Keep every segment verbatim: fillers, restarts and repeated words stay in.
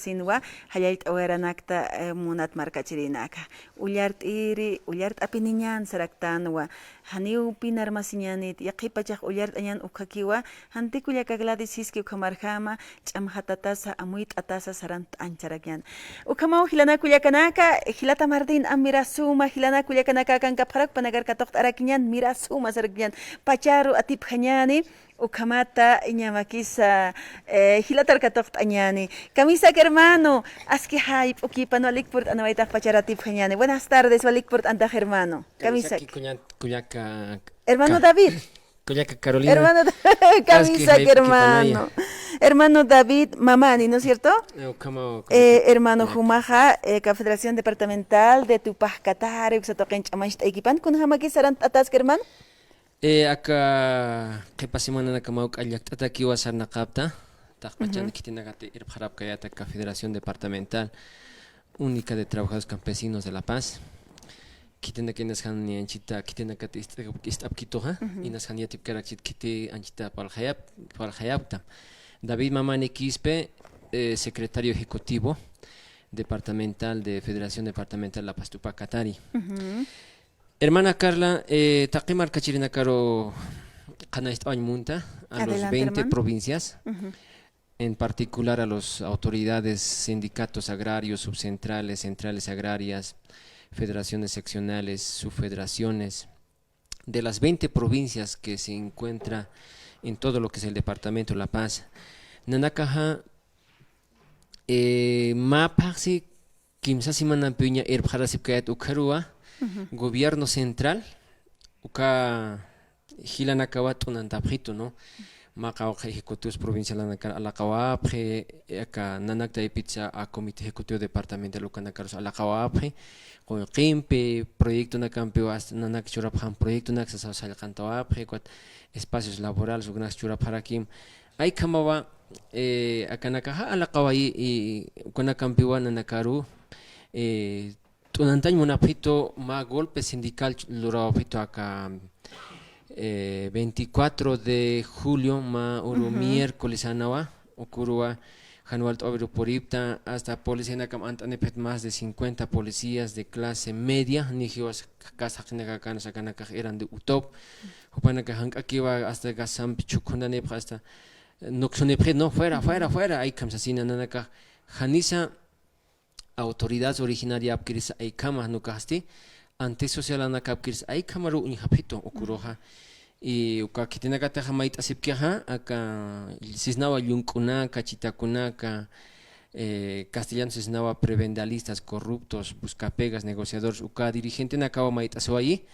Sinwa, jallallt'awayaranakta, eh, munat markachirinaka. Ullart'iri, ullart'apiniñan saraktanwa. Janiw pï armasiñänit, yaqhipachax ullart'añän ukhakiwa, janti kullaka Gladys siski ukhamarjama, ch'amjatatasa, amuyt'atasa, sarantt'añ sarakiñän. Ukhamaw jilanak kullakanaka, jilata Martín, am mira suma, jilanak kullakanaka, akankapxarak panakar katuqt'arakiñän, mira suma sarakiñän, pacharu atipjañäni, ukhamata, iñamakisa, eh, jilatar katuqt'añäni. Kamisak hermano, aski jayp'ukipan walik purt'anawaytax pachar atipjañäni. Buenas tardes, walik purt'antax hermano. Kamisak. Kamisaki kuñan-, kullaka. Hermano Ka-, David. Kullaka Carolina. Hermano Da-, Aski kamisak jayp'ukipanaya. Hermano. Hermano David Mamani, ¿no es cierto? Eh, ukhama, Eh, kullaka. Hermano Kullaka. Jumaxa, eh, Confederación Departamental de Tupac Katari, uksa tuqin ch'amacht'aykipan, kunjamakis sarantt'ataski hermano? Eh, aka qhipa semananaka mawk'a llakt'atakiwa sarnaqapta, taqpachan Ujú. khitinakati irpxarapkayata aka Federación Departamental Única de Trabajadores Campesinos de La Paz. Khitinaka inas jan anchita, khitinakati ist-, ist'apkituxa, Ujú. inas jan yatipkarakchit khiti anchita parlxayap-, parlxayapkta. David Mamani Quispe, eh, secretario ejecutivo departamental de Federación Departamental La Paz Tupac Katari. Ujú. Hermana Carla, eh, taqi markachirinakaru qhanañcht'awañ munta a los Adelante, veinte hermano. provincias, Ujú. en particular a los autoridades, sindicatos agrarios, subcentrales, centrales agrarias, federaciones seccionales, subfederaciones, de las veinte provincias que se encuentra en todo lo que es el departamento de La Paz. Nanakaxa, eh, mä phaxsi kimsa semanampiw irpxarasipkayät ukharuwa, Ujú. gobierno central, uka jilanakawa t'unantapxitu, ¿no? Mä qawqha ejecutivos provincialanakar alaqawapxi, aka nanak taypitsa a comité ejecutivo departamental ukanakarus alaqawapxi, qullqimpi, proyectonakampiw hasta nanak churapxam proyectonak sasaw sallqantawapxi, ukat espacios laborales ukanak churapxarakim, Aykhamawa, eh, akanakaxa alaqawayi, y ukanakampiwa nanakaru, eh, t'unantañ munapxitu mä golpe sindical ch-, lurawapxitu aka, eh, veinticuatro de julio, mä uru Ujú. miércoles anawa, uküruwa jan walt'äwiru puripta, hasta policianakam ant'anipxit más de cincuenta policías de clase media, nixiwas kas jaqinakakanus akanakax eran de UTOP, jupanakax jank'akiwa hasta kasampi chhukhunanipx hasta nuqsunipxit, no, fuera, fuera, fuera, aykham sasina nanakax, janisa autoridades originariapkirisa aykhama jan ukasti, antisocialanakapkirisa aykhamaru uñjapxitu uküruxa. Y uka khitinakatixa mayt'asipkixa, aka sisnawa llunk'unaka, chitakunaka, eh, castellano sisnawa prebendalistas, corruptos, buscapegas, negociadores, uka dirigentenakawa mayt'asiwayi,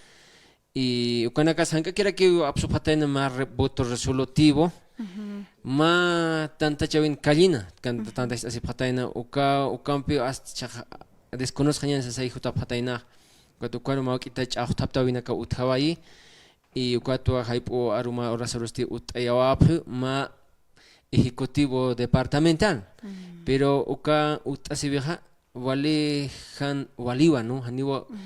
Y ukanakas jank'akirakiw apsupxatayna mä re-, voto resolutivo, Ujú. mä tantachawin kallina, kan-, Ujú. tantachasipxatayna, uka, ukampiw hasta chhax desconocxañan sasay jutapxatayna, ukat ukaru mawk'ita ch'axtaptawinaka utjawayi, y ukatwa jayp'u aru mä horas horastiw utt'ayawapxi, mä ejecutivo departamental. Mm. Pero uka utt'asiwixa, wali jan waliwa, ¿no? Janiwa, Ujú.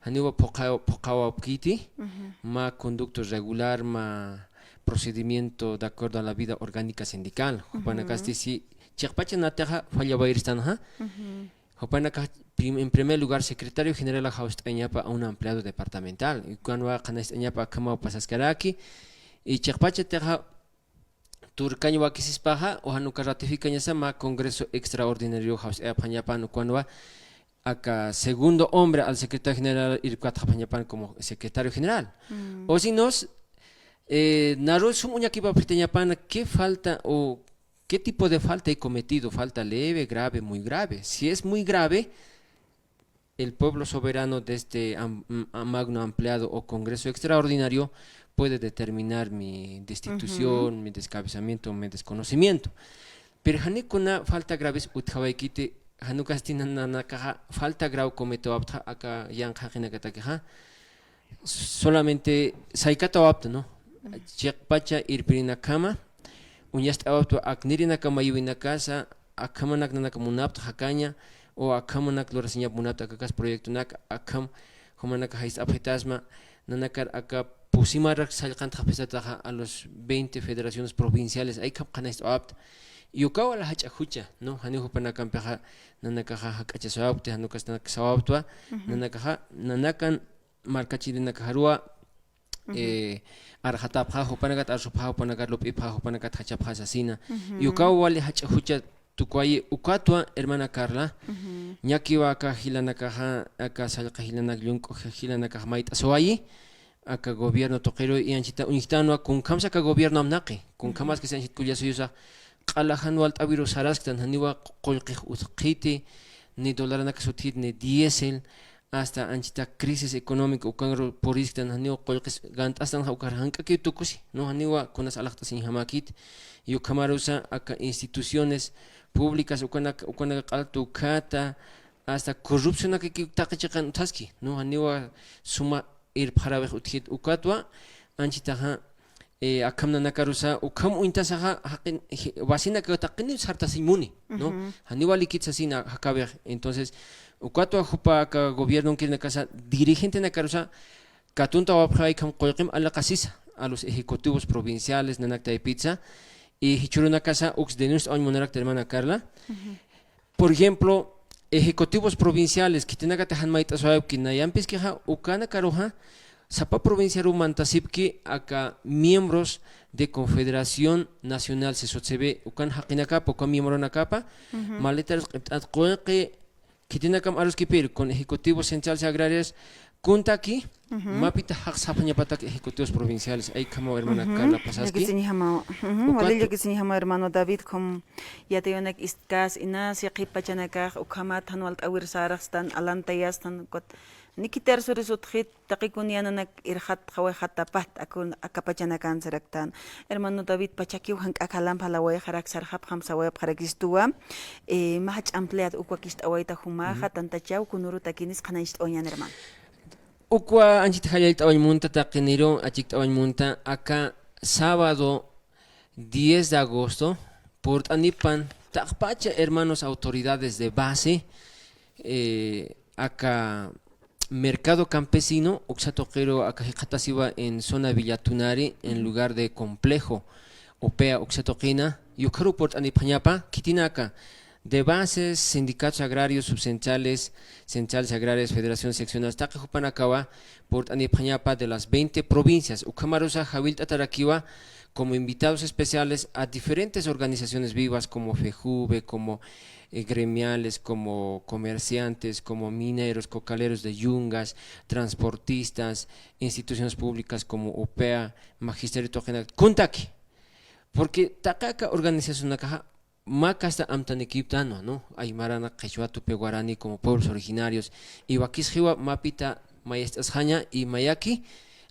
janiwa phuqha-, phuqhawapkiti, Ujú. mä conducto regular, mä procedimiento de acuerdo a la vida orgánica sindical. Ujú. Jupanakasti si chiqpacha natixa fallawayiristanxa. Ujú. Jupanakax prim-, en primer lugar, secretario general jawst'añapa a un ampliado departamental. Y ukanwa qhanañcht'añapa akhamaw pasaskaraki. Y chiqpachatixa turkañ wakisispaxa, o jan uka ratificañasa mä congreso extraordinario jawst'ayapxañapan ukanwa, aka segundo hombre al secretario general irpkatxapxañapan como secretario general. Mm. O si no, eh, naru sum uñakipapxitañapan, ¿qué falta o qué tipo de falta he cometido? ¿Falta leve, grave, muy grave? Si es muy grave, el pueblo soberano de este am-, m-, a-, magno ampliado o congreso extraordinario puede determinar mi destitución, Ujú. mi descabezamiento, mi desconocimiento. Pero jani kuna falta graves utjawaykiti, jan ukasti nanakaxa falta grave cometawapxta aka yanqha jaqinakatakixa, solamente saykatawapxta, ¿no? Ujú. Chiqpacha irpirinakhama, uñast'awapxta aknirinakamayiwinakasa, akhamanak nanaka munapxta jakaña, o akhamanak lurasiñap munapxta akakas proyectonak, akham jumanaka jayst'apxitasma, nanakar aka pusimarak sallqantxapxisataxa a los veinte federaciones provinciales, aykham qhanañcht'awapxta. Y ukawa wali jach'a jucha, ¿no? Janiw jupanakampixa nanakaxa jak'achasawapkti, jan ukas nanaka sawapktwa, nanakaxa, nanakan markachirinakaxaruwa, eh, arxatapxa jupanakat, arsupxa jupanakat, lup'ipxa jupanakat, jachapxa sasina. Y ukawa wali jach'a jucha tukuwayi, ukatwa, hermana Carla, ñakiwa aka jilanakaxa, aka sallqa jilanak, llunk'u ji-, jilanakax mayt'asiwayi, aka gobierno tuqiru, y anchita uñjtanwa, kunjamsa aka gobierno amnaqi, kunjamaskisa anchit kullasuyu sax, q'ala jan walt'äwiru sarasktan, janiwa qullqix utjkiti, ni dólaranakas utjkiti, ni diésel, hasta anchita crisis económica ukanru purisktan, janiw qullqis gant'astan, ukar jank'akiw tukusi, ¿no? Janiwa kunas alaxt'asiñjamäkiti, y ukhamarusa aka instituciones públicas ukanak, ukanak q'al tukhata, hasta corrupcionakaki taqi chiqan utjaski, ¿no? Janiwa suma irpxaräwix utjkiti, ukatwa anchitaxa, eh, akham nanakarusa, ukham uñtasaxa, jaqin, je-, wasinaka taqiniw sartasiñ muni, ¿no? Janiw walikit sasina jakäwix. Entonces, ukatwa jupa aka gobiernonkirinakasa, dirigentenakarusa, katuntawapxiwa ikham qullqim alaqasisa, a los ejecutivos provinciales, nanak taypitsa, y jichhürunakasa, uks denunciawañ munarakta, hermana Carla. Por ejemplo, ejecutivos provinciales, khitinakati jan mayt'asiwayapki, nayampiskixa, ukanakaruxa, sapa provinciaru mantasipki aka miembros de Confederación Nacional, se sotsewe, ukan jaqinakapa, ukan miembronakapa, maletarus q'ipt'at qullqi, khitinakam aruskipir, con ejecutivos centrales agrarias, kuntaki, mapita jaqsapxañapatak ejecutivos provinciales, aykhamaw hermana Carla pasaski. Llakisiñjamaw. Ukat wali llakisiñjamaw hermano David, ukham yatiyanak istkas inas, yaqhip pachanakax, ukhamat jan walt'äwir sarakstan, alantayastan, ukat, ni khitir arsuris utjkit, taqi kun yänanak irxatxawayxatapat, akun, aka pachanakan saraktan. Hermano David, pachakiw jank'ak alamp jalawayxarak, sarxapxam sawayapxarakistuwa, eh, mä jach'a ampliad ukwa kist'awayta jumaxa, tantachaw, kunürutakinis qhanañcht'awañan, hermano. Ukwa anchit jallallt'awañ munta taqiniru, achikt'awañ munta, aka sábado diez de agosto, purt'anipan, taqpacha hermanos autoridades de base, eh, aka mercado campesino, uksa tuqiru aka jikxatasiwa en zona Villa Tunari, en lugar de complejo, UPEA uksa tuqina, y ukharu purt'anipxañapa, khitinaka, de bases, sindicatos agrarios, subcentrales, centrales agrarias, federaciones seccionales, taqi jupanakawa, purt'anipxañapa de las veinte provincias, ukhamarusa jawillt'atarakiwa, como invitados especiales a diferentes organizaciones vivas como FEJUVE, como, eh, gremiales, como comerciantes, como mineros, cocaleros de Yungas, transportistas, instituciones públicas como UPEA, magisterio tuqina, kuntaki. Porque taqi aka organizacionakaxa mä kasta amtanikiptanwa, ¿no? Aymaranak, qhichwa, tupi guarani como pueblos originarios, y wakisxiwa mapita mayest'asxaña y mayaki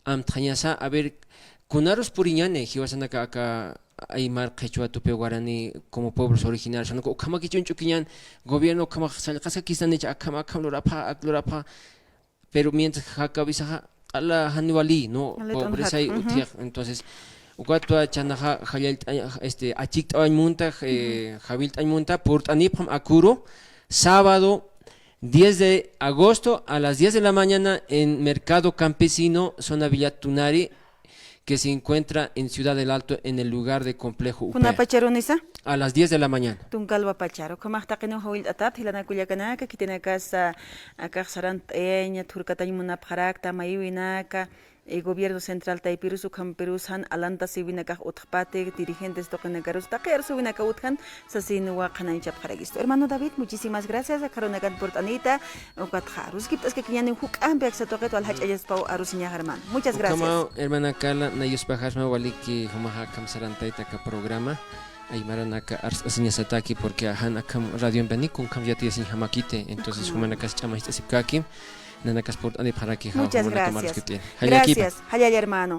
amtxañasa, a ver, kunarus puriñani jiwasanaka aka aymar, qhichwa, tupi guarani como pueblos originarios, ¿no? Ukhamaki ch'uñch'ukiñan, gobierno ukhamax sallqaskakistanicha, akham, akham lurapxa, ak lurapxa, pero mientras jakawisaxa, q'ala janiw wali, ¿no? Pobresay utjix. Entonces, ukatwa chhanaxa jallallt'añ, este, achikt'awañ munta, eh, jawillt'añ munta, purt'anipxam aküru, sábado diez de agosto a las diez de la mañana en Mercado Campesino, zona Villa Tunari, que se encuentra en Ciudad del Alto, en el lugar de complejo UPEA. ¿Kunapacharunisa? A las diez de la mañana. Tunka alwapacharu. Ukhamax taqiniw jawillt'atapxta, jilanaka kullakanaka, khitinakasa, akax sarant'ayaña, thurkatañ munapxarakta, mayiwinaka, eh, gobierno central taypirus, ukhampirus jan alantasiwinakax utjpati, dirigentes tuqinakarus, taqi arsuwinaka utjan, sasinwa qhanañchapxarakistu. Hermano David, muchísimas gracias, aka arunakan purt'anita, ukatxa aruskipt'askakiñäni juk'ampi aksa tuqit wal jach'allaspaw arusiñax, hermano. Muchas gracias. Ukhamaw, hermana Carla, na yuspajarsma waliki jumaxa akham sarantayta aka programa, aymaranaka arst'asiñasataki, porque jan akham radiompani kunjam yatiyasiñjamakiti, entonces jumanakas ch'amacht'asipkaki, nanakas purt'anipxarakixa, jumanakamar arskipt'ayan. Muchas gracias. Jallallaki. Gracias, jallalla hermano.